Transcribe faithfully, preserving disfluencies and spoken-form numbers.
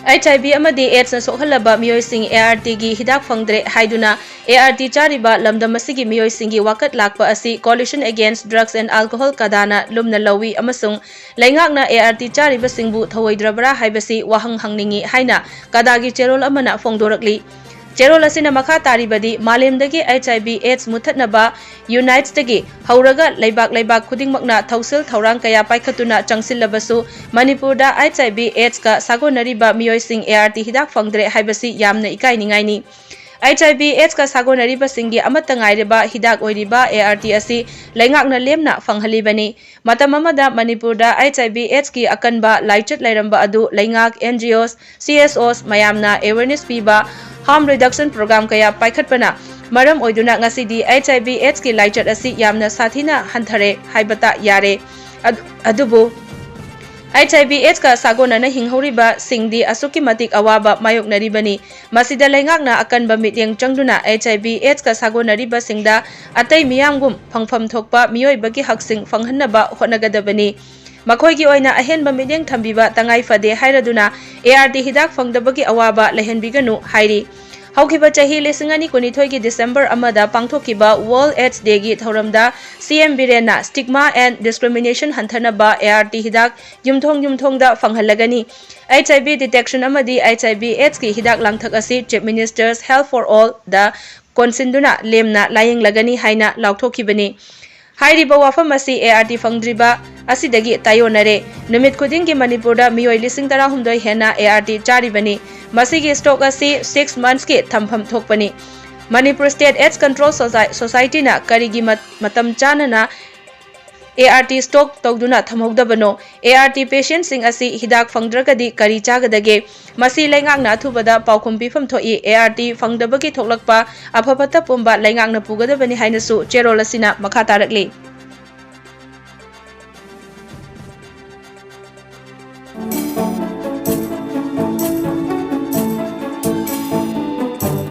HIV ꯑꯃꯗꯤ AIDS ꯅ ꯁꯣꯛꯍꯜꯂꯕ ꯃꯤꯑꯣꯏꯁꯤꯡ ART ꯒꯤ ꯍꯤꯗꯥꯛ ꯐꯪꯗ꯭ꯔꯦ ꯍꯥꯏꯗꯨꯅ ART ꯆꯥꯔꯤꯕ ꯂꯝꯗꯝ ꯑꯁꯤꯒꯤ ꯃꯤꯑꯣꯏꯁꯤꯡꯒꯤ ꯋꯥꯀꯠ ꯂꯥꯛꯄ ꯑꯁꯤ Coalition Against Drugs and Alcohol, CADA ꯅ ꯂꯨꯝꯅ ꯂꯧꯏ ꯑꯃꯁꯨꯡ ꯂꯩꯉꯥꯛꯅ ART ꯆꯥꯔꯤꯕꯁꯤꯡꯕꯨ ꯊꯧꯑꯣꯏꯗ꯭ꯔꯕ꯭ꯔꯥ ꯍꯥꯏꯕꯁꯤ ꯋꯥꯍꯪ ꯍꯪꯅꯤꯡꯏ ꯍꯥꯏꯅ CADA ꯒꯤ ꯆꯦꯔꯣꯜ ꯑꯃꯅ ꯐꯣꯡꯗꯣꯔꯛꯂꯤ꯫ ꯆꯦꯔꯣꯜ ꯑꯁꯤꯅ ꯃꯈꯥ ꯇꯥꯔꯤꯕꯗꯤ, ꯃꯥꯂꯦꯝꯗꯒꯤ HIV AIDS ꯃꯨꯠꯊꯠꯅꯕ UNAIDS ꯇꯒꯤ ꯍꯧꯔꯒ ꯂꯩꯕꯥꯛ ꯂꯩꯕꯥꯛ ꯈꯨꯗꯤꯡꯃꯛꯅ ꯊꯧꯁꯤꯜ ꯊꯧꯔꯥꯡ ꯀꯌꯥ ꯄꯥꯏꯈꯠꯇꯨꯅ ꯆꯪꯁꯤꯜꯂꯕꯁꯨ, ꯃꯅꯤꯄꯨꯔꯗ HIV AIDS ꯀ ꯁꯥꯒꯣꯟꯅꯔꯤꯕ ꯃꯤꯑꯣꯏꯁꯤꯡ ART ꯍꯤꯗꯥꯛ ꯐꯪꯗ꯭ꯔꯦ ꯍꯥꯏꯕꯁꯤ ꯌꯥꯝꯅ ꯏꯀꯥꯏꯅꯤꯡꯉꯥꯏꯅꯤ꯫ HIV AIDS ꯀ ꯁꯥꯒꯣꯟꯅꯔꯤꯕꯁꯤꯡꯒꯤ ꯑꯃꯠꯇ ꯉꯥꯏꯔꯕ ꯍꯤꯗꯥꯛ ꯑꯣꯏꯔꯤꯕ ART ꯑꯁꯤ ꯂꯩꯉꯥꯛꯅ ꯂꯦꯝꯅ ꯐꯪꯍꯜꯂꯤꯕꯅꯤ꯫ ꯃꯇꯝ ꯑꯃꯗ ꯃꯅꯤꯄꯨꯔꯗ HIV AIDS ꯀꯤ ꯑꯀꯟꯕ ꯂꯥꯏꯆꯠ ꯂꯩꯔꯝꯕ ꯑꯗꯨ ꯂꯩꯉꯥꯛ, NGOs, CSOs ꯃꯌꯥꯝꯅ awareness ꯄꯤꯕ, harm reduction program ꯀꯌꯥ ꯄꯥꯏꯈꯠꯄꯅ ꯃꯔꯝ ꯑꯣꯏꯗꯨꯅ ꯉꯁꯤꯗꯤ HIV AIDS ꯀꯤ ꯂꯥꯏꯆꯠ ꯑꯁꯤ ꯌꯥꯝꯅ ꯁꯥꯊꯤꯅ ꯍꯟꯊꯔꯦ ꯍꯥꯏꯕꯇ ꯌꯥꯔꯦ꯫ ꯑꯗꯨ-, ꯑꯗꯨꯕꯨ HIV AIDS ꯀ ꯁꯥꯒꯣꯟꯅꯅ ꯍꯤꯡꯍꯧꯔꯤꯕꯁꯤꯡꯗꯤ ꯑꯁꯨꯛꯀꯤ ꯃꯇꯤꯛ ꯑꯋꯥꯕ ꯃꯥꯌꯣꯛꯅꯔꯤꯕꯅꯤ꯫ ꯃꯁꯤꯗ ꯂꯩꯉꯥꯛꯅ ꯑꯀꯟꯕ ꯃꯤꯠꯌꯦꯡ ꯆꯪꯗꯨꯅ HIV AIDS ꯀ ꯁꯥꯒꯣꯟꯅꯔꯤꯕꯁꯤꯡꯗ ꯑꯇꯩ ꯃꯤꯌꯥꯝꯒꯨꯝ ꯐꯪꯐꯝ ꯊꯣꯛꯄ ꯃꯤꯑꯣꯏꯕꯒꯤ ꯍꯛꯁꯤꯡ ꯐꯪꯍꯟꯅꯕ ꯍꯣꯠꯅꯒꯗꯕꯅꯤ꯫ ꯃꯈꯣꯏꯒꯤ ꯑꯣꯏꯅ ꯑꯍꯦꯟꯕ ꯃꯤꯠꯌꯦꯡ ꯊꯝꯕꯤꯕ ꯇꯉꯥꯏ ꯐꯗꯦ ꯍꯥꯏꯔꯗꯨꯅ ART ꯍꯤꯗꯥꯛ ꯐꯪꯗꯕꯒꯤ ꯑꯋꯥꯕ ꯂꯩꯍꯟꯕꯤꯒꯅꯨ ꯍꯥꯏꯔꯤ꯫ ꯍꯧꯈꯤꯕ ꯆꯍꯤ ꯂꯤꯁꯤꯡ ꯑꯅꯤ ꯀꯨꯟꯅꯤꯊꯣꯏꯒꯤ December ꯑꯃꯗ ꯄꯥꯡꯊꯣꯛꯈꯤꯕ World AIDS Day ꯒꯤ ꯊꯧꯔꯝꯗ CM ꯕꯤꯔꯦꯟꯅ stigma and discrimination ꯍꯟꯊꯅꯕ ART ꯍꯤꯗꯥꯛ ꯌꯨꯝꯊꯣꯡ ꯌꯨꯝꯊꯣꯡꯗ ꯐꯪꯍꯜꯂꯒꯅꯤ꯫ HIV detection ꯑꯃꯗꯤ HIV AIDS ꯀꯤ ꯍꯤꯗꯥꯛ ꯂꯥꯡꯊꯛ ꯑꯁꯤ Chief Minister's Health for All ꯗ ꯀꯣꯟꯁꯤꯟꯗꯨꯅ ꯂꯦꯝꯅ ꯂꯥꯌꯦꯡꯂꯒꯅꯤ ꯍꯥꯏꯅ ꯂꯥꯎꯊꯣꯛꯈꯤꯕꯅꯤ꯫ ꯍꯥꯏꯔꯤꯕ ꯋꯥꯐꯝ ꯑꯁꯤ ART ꯐꯪꯗ꯭ꯔꯤꯕ ꯑꯁꯤꯗꯒꯤ ꯇꯥꯏꯑꯣꯟꯅꯔꯦ꯫ ꯅꯨꯃꯤꯠ ꯈꯨꯗꯤꯡꯒꯤ ꯃꯅꯤꯄꯨꯔꯗ ꯃꯤꯑꯣꯏ ꯂꯤꯁꯤꯡ ꯇꯔꯥꯍꯨꯝꯗꯣꯏ ꯍꯦꯟꯅ ART ꯆꯥꯔꯤꯕꯅꯤ꯫ ꯃꯁꯤꯒꯤ stock ꯑꯁꯤ six months ꯀꯤ ꯊꯝꯐꯝ ꯊꯣꯛꯄꯅꯤ꯫ Manipur State AIDS Control Soci-, Society ꯅ ꯀꯔꯤꯒꯤ ꯃꯠ-, ꯃꯇꯝ ꯆꯥꯅꯅ ART stock ꯇꯧꯗꯨꯅ ꯊꯝꯍꯧꯗꯕꯅꯣ? ART patient ꯁꯤꯡ ꯑꯁꯤ ꯍꯤꯗꯥꯛ ꯐꯪꯗ꯭ꯔꯒꯗꯤ ꯀꯔꯤ ꯆꯥꯒꯗꯒꯦ? ꯃꯁꯤ ꯂꯩꯉꯥꯛꯅ ꯑꯊꯨꯕꯗ ꯄꯥꯎꯈꯨꯝ ꯄꯤꯐꯝ ꯊꯣꯛꯏ꯫ ART ꯐꯪꯗꯕꯒꯤ ꯊꯣꯛꯂꯛꯄ ꯑꯐ ꯐꯠꯇ ꯄꯨꯝꯕ ꯂꯩꯉꯥꯛꯅ ꯄꯨꯒꯗꯕꯅꯤ ꯍꯥꯏꯅꯁꯨ ꯆꯦꯔꯣꯜ ꯑꯁꯤꯅ ꯃꯈꯥ ꯇꯥꯔꯛꯂꯤ꯫